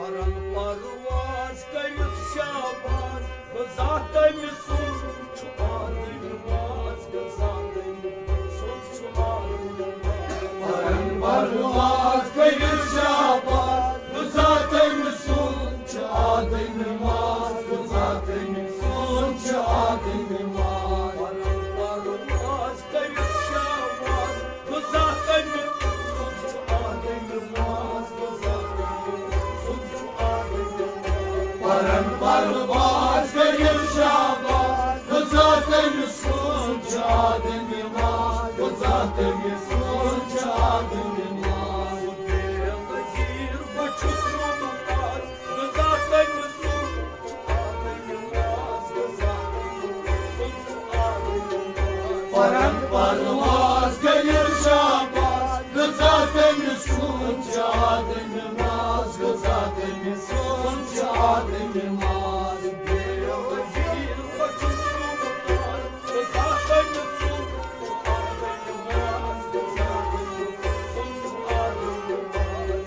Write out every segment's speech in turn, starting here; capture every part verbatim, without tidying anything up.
پرن پرواز کٔرِتھ شاباز، غذا تٔمۍ سُنٛد چھُ آدمِ ماز، غذا تٔمۍ سُنٛد چھُ آدمِ ماز۔ پرن پرواز کٔرِتھ شاباز، غذا تٔمۍ سُنٛد چھُ آدمِ ماز، غذا تٔمۍ سُنٛد چھُ آدمِ ماز۔ پرن پرواز کٔرِتھ شاباز، غذا تٔمۍ سُنٛد چھُ آدمِ ماز، غذا تٔمۍ سُنٛد چھُ آدمِ ماز۔ پرن پرواز کٔرِتھ شاباز، غذا تٔمۍ سُنٛد چھُ آدمِ ماز، غذا تٔمۍ سُنٛد چھُ آدمِ ماز۔ بے نظیر بہٕ چھُس ممتاز، غذا تٔمۍ سُنٛد پرن پرواز کٔرِو شاباز، غذا تٔمۍ سُنٛد چھُ آدمِ ماز، غذا تٔمۍ سُنٛد چھُ آدمِ ماز۔ بے وزیر بہٕ چھُس ممتاز، غذا تٔمۍ سُنٛد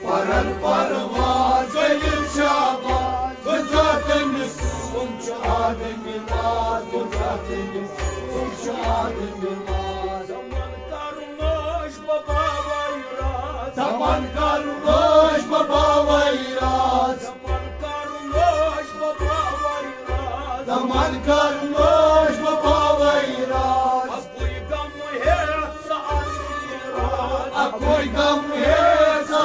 پرن پرواز کٔرِو شاباز، غذا تٔمۍ سُنٛد چھُ آدمِ ماز، غذا تٔمۍ سُنٛد چھُ آدمِ ماز۔ تمن کرُن ٲش بہٕ باوے راز، تمن کرُن ٲش بہٕ باوے راز، تمن کرُن ٲش بہٕ باوے راز، تمن کرُن ٲش بہٕ باوے راز۔ اکُے غم ہیٚتھ ژٕ آشیٖرواز، اکُے غم ہیٚتھ ژٕ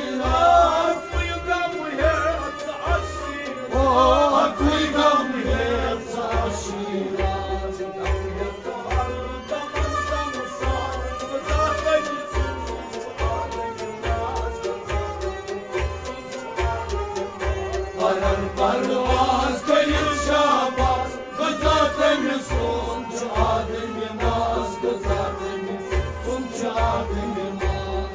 آشیٖرواز، اکُے غم ہیٚتھ ژٕ آشیٖرواز، او، اکُے غم ہیٚتھ ژٕ آشیٖرواز۔ پرن پرواز کٔرِو شاباز، غذا تٔمۍ سُنٛد چھُ آدمِ ماز، غذا تٔمۍ سُنٛد چھُ آدمِ ماز۔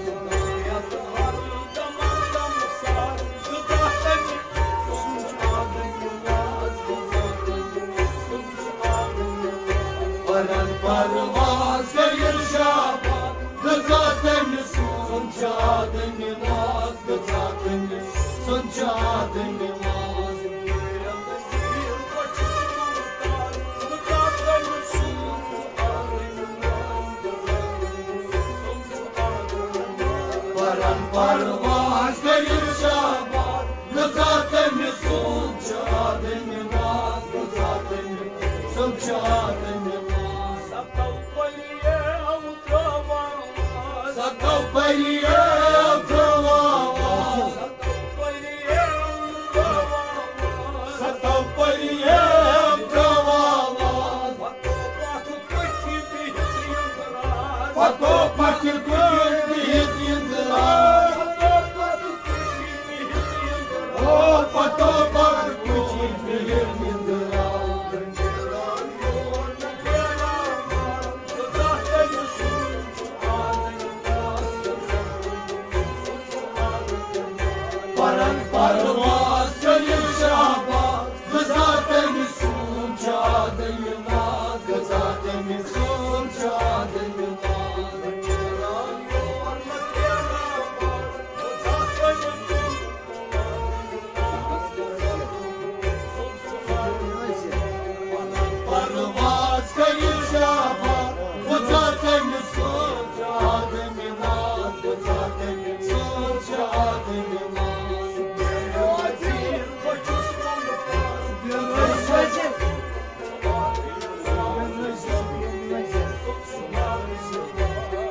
پرن پرواز کٔرِو شاباز، غذا تٔمۍ سُنٛد چھُ آدمِ ماز، غذا تٔمۍ سُنٛد چھُ آدمِ ماز۔ پرن پرواز کٔرِو شاباز، غذا تٔمۍ سُنٛد چھُ آدمِ ماز، غذا تٔمۍ سُنٛد چھُ آدمِ ماز۔ ستو پریو ترٛوو آواز، ستو پریو ترٛوو آواز، ستو پریو ترٛوو آواز، ستو پریو ترٛوو آواز۔ پتو پتھ کُٹھِ بِہِتھ یِنٛدراز، پتو پتھ کُٹھِ بِہِتھ یِنٛدراز، پتو پتھ کُٹھِ بِہِتھ یِنٛدراز۔ او پتو پتھ کُٹھِ بِہِتھ یِنٛدراز۔ پرن پرواز کٔرِو شاباز، غذا تٔمۍ سُنٛد چھُ آدمِ ماز، غذا تٔمۍ سُنٛد چھُ آدمِ ماز۔ پرواز کٔرِو شاباز، غذا تٔمۍ سُنٛد چھُ آدمِ ماز، غذا تٔمۍ سُنٛد چھُ آدمِ ماز۔ بہٕ چھُس ممتاز، بہٕ چھُس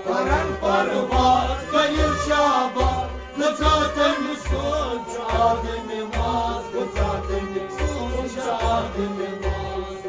پرن پرواز کٔرِو شاباز، غذا تٔمۍ سُنٛد چھُ آدمِ ماز، غذا تٔمۍ سُنٛد چھُ آدمِ ماز۔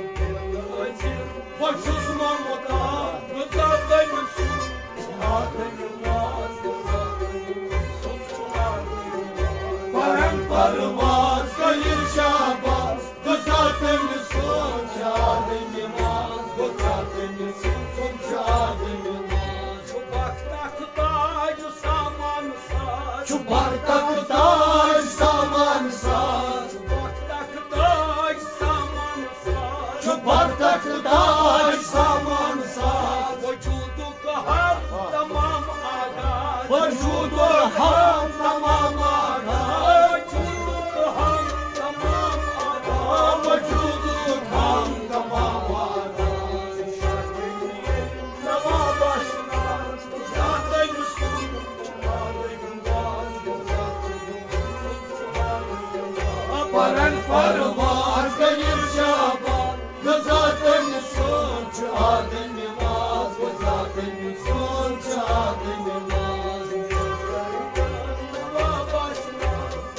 بہٕ چھُس ممتاز، غذا تٔمۍ سُنٛد چھُ آدمِ ماز، غذا تٔمۍ سُنٛد چھُ آدمِ ماز۔ پرن پرواز کٔرِو شاباز، غذا تٔمۍ سُنٛد چھُ آدمِ ماز، غذا تٔمۍ سُنٛد چھُ آدمِ ماز۔ چھُ بخت اکھ تاج سامان ساز، چھُ بخت اکھ تاج سامان ساز، چھُ بخت اکھ تاج سامان ساز، چھُ بخت اکھ تاج سامان ساز۔ وجوٗدُک ہم تمام آغاز، وجوٗدُک ہم تمام آغاز۔ وجوٗدُک پرن پرواز کٔرِو شاباش، غذا تٔمِس سُنٛد چھُ آدمِ ماز، غذا تٔمِس سُنٛد چھُ آدمِ ماز۔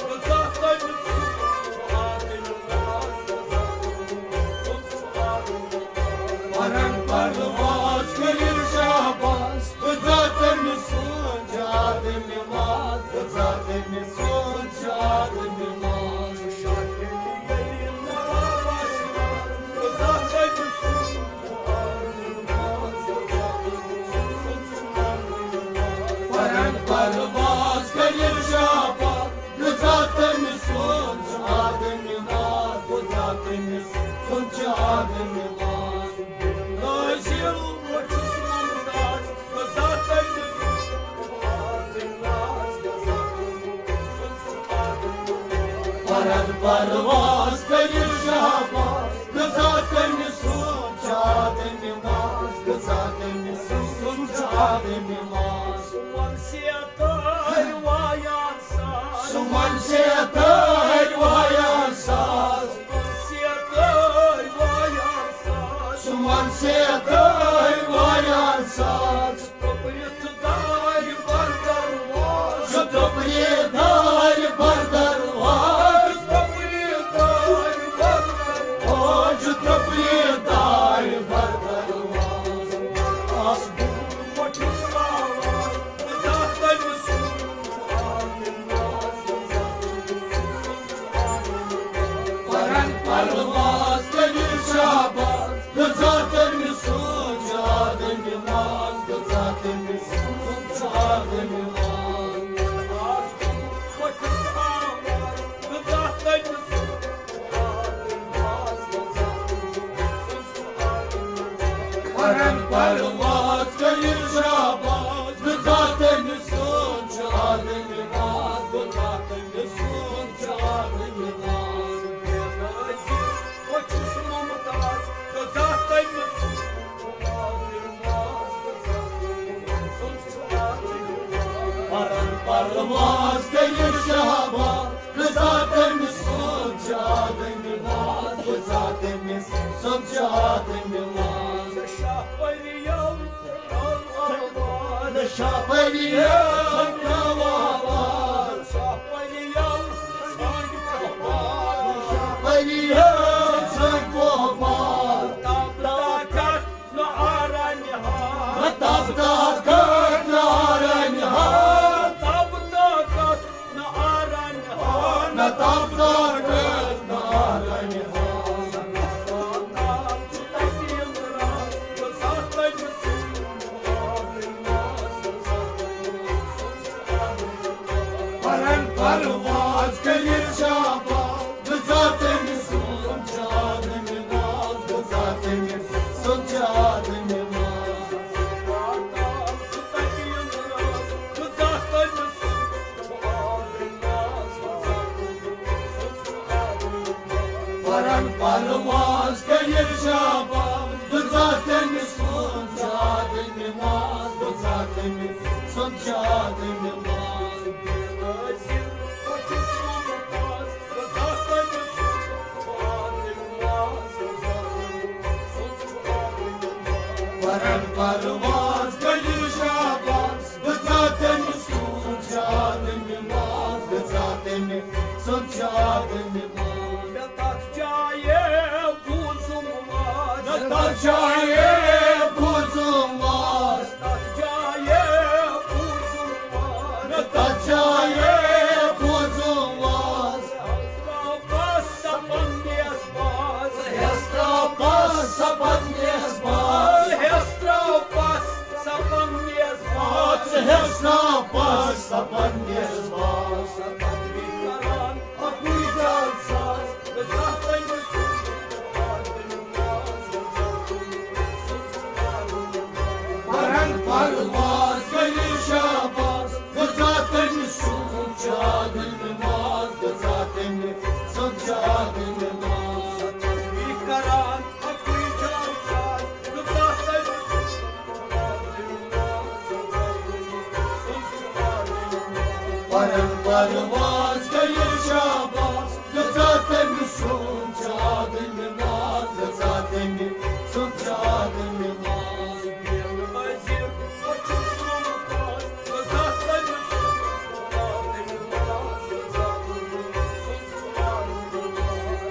غذا تٔمِس سُنٛد چھُ آدمِ ماز، غذا تٔمِس سُنٛد چھُ آدمِ ماز۔ پرن پرواز کٔرِو شاباش، غذا تٔمِس سُنٛد چھُ آدمِ ماز، غذا تٔمِس سُنٛد چھُ آدمِ ماز۔ پرن پرواز کٔرِو شاباش، غذا تٔمِس سُنٛد چھُ آدمِ ماز، غذا تٔمِس سُنٛد چھُ آدمِ ماز۔ نازِل بہٕ چھُس ممتاز، غذا تٔمِس سُنٛد چھُ آدمِ ماز، غذا تٔمِس سُنٛد چھُ آدمِ ماز۔ پرن پرواز کٔرِو شاباش، غذا تٔمِس سُنٛد چھُ آدمِ ماز، غذا تٔمِس سُنٛد چھُ آدمِ ماز۔ سُمن سیتٲرۍ وایان ساز۔ سُمن سیتٲرۍ وایان ساز۔ سُمن سیتٲرۍ وایان ساز۔ سُمن سیتٲرۍ وایان ساز۔ تُبرِتھ دارِ بر درواز۔ چھُ تُبرِتھ دارِ بر درواز۔ تُبرِتھ دارِ بر درواز۔ چھُ تُبرِتھ دارِ بر درواز۔ آس بوٗٹھ مۄٹھِس آواز۔ غذا تٔمِس سُنٛد چھُ آدمِ ماز، غذا تٔمِس سُنٛد چھُ آدمِ ماز۔ پرن پرواز کٔرِو شاباش، غذا تٔمِس سُنٛد چھُ آدمِ ماز، غذا تٔمِس سُنٛد چھُ آدمِ ماز۔ آس بوٗٹھ مۄٹھِس آواز، غذا تٔمِس سُنٛد چھُ آدمِ ماز، غذا تٔمِس سُنٛد چھُ آدمِ ماز۔ پرن پرواز کٔرِو شاباش، غذا تٔمِس سُنٛد چھُ آدمِ ماز، غذا تٔمِس سُنٛد چھُ آدمِ ماز۔ بے نظیر بہٕ چھُس ممتاز، غذا تٔمِس سُنٛد چھُ آدمِ ماز، غذا تٔمِس سُنٛد چھُ آدمِ ماز۔ پرن پرواز کٔرِو شاباش، غذا تٔمِس سُنٛد چھُ آدمِ ماز، غذا تٔمِس سُنٛد چھُ آدمِ ماز۔ شاہ پری یَو نشہ پری یَو نشہ پری یَو سنگ پوپال۔ تب طاقت نہ آرامِ حال۔ تب طاقت نہ آرامِ حال۔ تب طاقت نہ آرامِ حال۔ نہ تب طاقت نہ آرامِ حال۔ پرن پرواز کٔرِو شاباش، غذا تٔمِس سُنٛد چھُ آدمِ ماز، غذا تٔمِس سُنٛد چھُ آدمِ ماز۔ پرن پرواز کٔرِو شاباش، غذا تٔمِس سُنٛد چھُ آدمِ ماز، غذا تٔمِس سُنٛد چھُ آدمِ ماز۔ پرن پرواز کٔرِو شاباش، غذا تٔمِس سُنٛد چھُ آدمِ ماز، غذا تٔمِس سُنٛد چھُ آدمِ ماز۔ مےٚ تَتھ جایہِ بوٗزُم واز۔ مےٚ تَتھ جایہِ بوٗزُم واز۔ تَتھ جایہِ بوٗزُم واز۔ مےٚ تَتھ جایہِ بوٗزُم واز۔ ہیٚس ترٛاو پَس سَپَن میزباز۔ ہیٚس ترٛاو پَس سَپَن میزباز۔ ہیٚس ترٛاو پَس سَپَن میزباز۔ ہیٚس ترٛاو پَس سَپَن میزباز۔ سَپَن میزباز۔ اَکُے جان ساز، غذا تٔمِس سُنٛد چھُ آدمِ ماز، غذا تٔمِس سُنٛد چھُ آدمِ ماز۔ پرن پرواز کٔرِو شاباش، غذا تٔمِس سُنٛد چھُ آدمِ ماز، غذا تٔمِس سُنٛد چھُ آدمِ ماز۔ تسبیح کران اَکُے جان ساز، غذا تٔمِس سُنٛد چھُ آدمِ ماز، غذا تٔمِس سُنٛد چھُ آدمِ ماز۔ پرن پرواز کٔرِو شاباش، غذا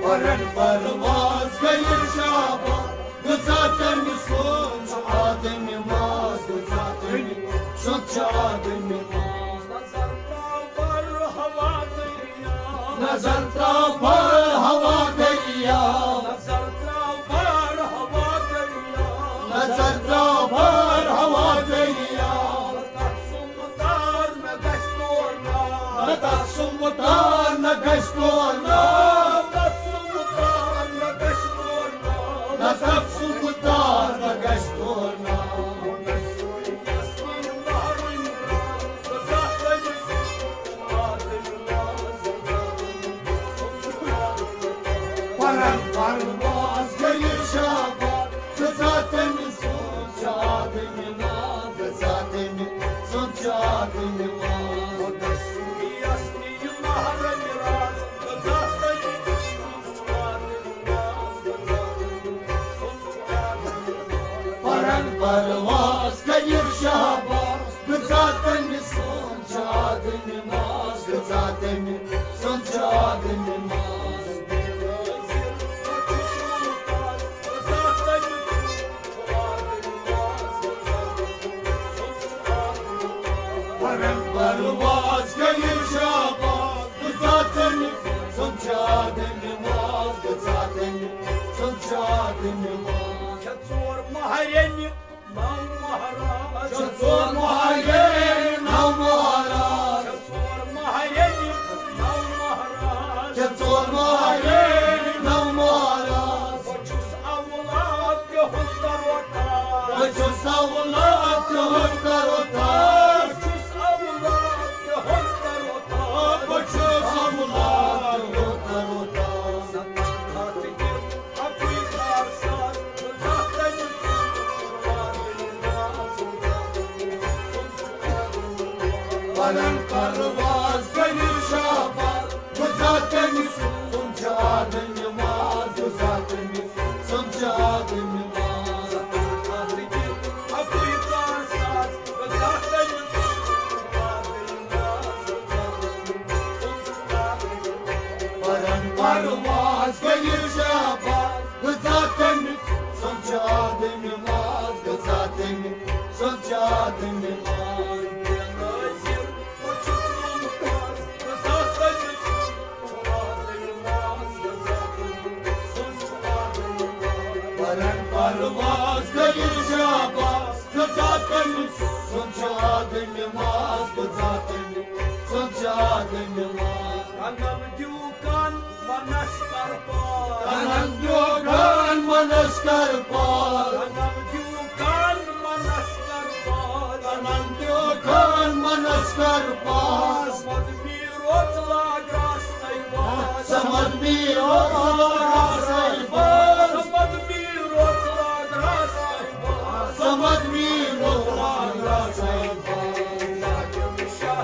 پرن پرواز گٔیہِ شاباش، گٔژھا تٔمۍ سُنٛد چھُ آدمِ ماز، گٔژھا تٔمۍ سُنٛد چھُ آدمِ ماز۔ نظر ترٛاو بر ہوا دٔریاو۔ نظر ترٛاو بر ہوا دٔریاو۔ نظر ترٛاو بر ہوا دٔریاو۔ نظر ترٛاو بر ہوا دٔریاو۔ تَتھ سُمبُل تار نہ گژھِ تور ناو۔ نہ تَتھ سُمبُل تار نہ گژھِ تور ناو۔ تَتھ سُمبُل تار نہ گژھِ تور ناو۔ نہ تَتھ سُمبُل تار نہ گژھِ تور ناو۔ پرن پرواز گٔیہِ شاباش، گٔژھا تٔمۍ سُنٛد چھُ آدمِ ماز، گٔژھا تٔمۍ سُنٛد چھُ آدمِ ماز۔ پرن پرواز گٔیہِ شاباش، گٔژھا تٔمۍ سُنٛد چھُ آدمِ ماز، گٔژھا تٔمۍ سُنٛد چھُ آدمِ ماز۔ پرن پرواز گٔیہِ شاباش، گٔژھا تٔمۍ سُنٛد چھُ آدمِ ماز، گٔژھا تٔمۍ سُنٛد چھُ آدمِ ماز۔ چھےٚ ژور مہرِنہِ نو مہراز۔ چھےٚ ژور مہرِنہِ نو مہراز۔ چھےٚ ژور مہرِنہِ نو مہراز۔ چھےٚ ژور مہرِنہِ نو مہراز۔ بہٕ چھُس اولاد تِہُنٛد تروتاز۔ بہٕ چھُس اولاد تِہُنٛد تروتاز۔ بہٕ چھُس اولاد تِہُنٛد تروتاز۔ بہٕ چھُس اولاد تِہُنٛد تروتاز۔ پرن پرواز گٔیہِ شاباش، گٔژھا تٔمۍ سُنٛد چھُ آدمِ ماز، گٔژھا تٔمۍ سُنٛد چھُ آدمِ ماز۔ پرن پرواز گٔیہِ شاباش، گٔژھا تٔمۍ سُنٛد چھُ آدمِ ماز، گٔژھا تٔمۍ سُنٛد چھُ آدمِ ماز۔ پرن پرواز گٔیہِ شاباش، گٔژھا تٔمۍ سُنٛد چھُ آدمِ ماز، گٔژھا تٔمۍ سُنٛد چھُ آدمِ ماز۔ کنن دیو کن منس کر پاس۔ کنن دیو کن منس کر پاس۔ کنن دیو کن منس کر پاس۔ کنن دیو کن منس کر پاس۔ سمد می روز لاگ راستَے باز۔ سمد می روز لاگ راستَے باز۔ سمد می روز لاگ راستَے باز۔ سمد می روز لاگ راستَے باز۔ شاہ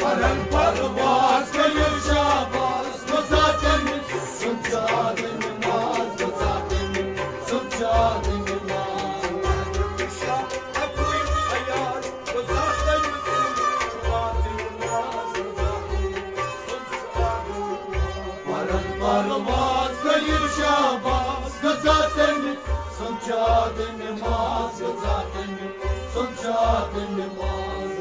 پرن پرواز گٔیہِ شاباش، گٔژھا تٔمۍ سُنٛد چھُ آدمِ ماز، گٔژھا تٔمۍ سُنٛد چھُ آدمِ ماز۔ پرن پرواز گٔیہِ شاباش، گٔژھا تٔمۍ سُنٛد چھُ آدمِ ماز، گٔژھا تٔمۍ سُنٛد چھُ آدمِ ماز۔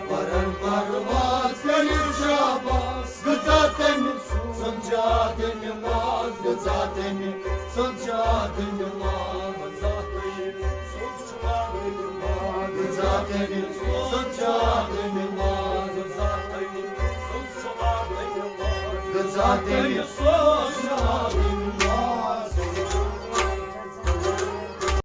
پرن پرواز گٔیہِ شاباش، گٔژھا تٔمۍ سُنٛد چھُ آدمِ ماز، گٔژھا تٔمۍ سُنٛد چھُ آدمِ ماز۔ گٔژھا تٔمۍ سُنٛد چھُ آدمِ ماز۔ گٔژھا تٔمۍ سُنٛد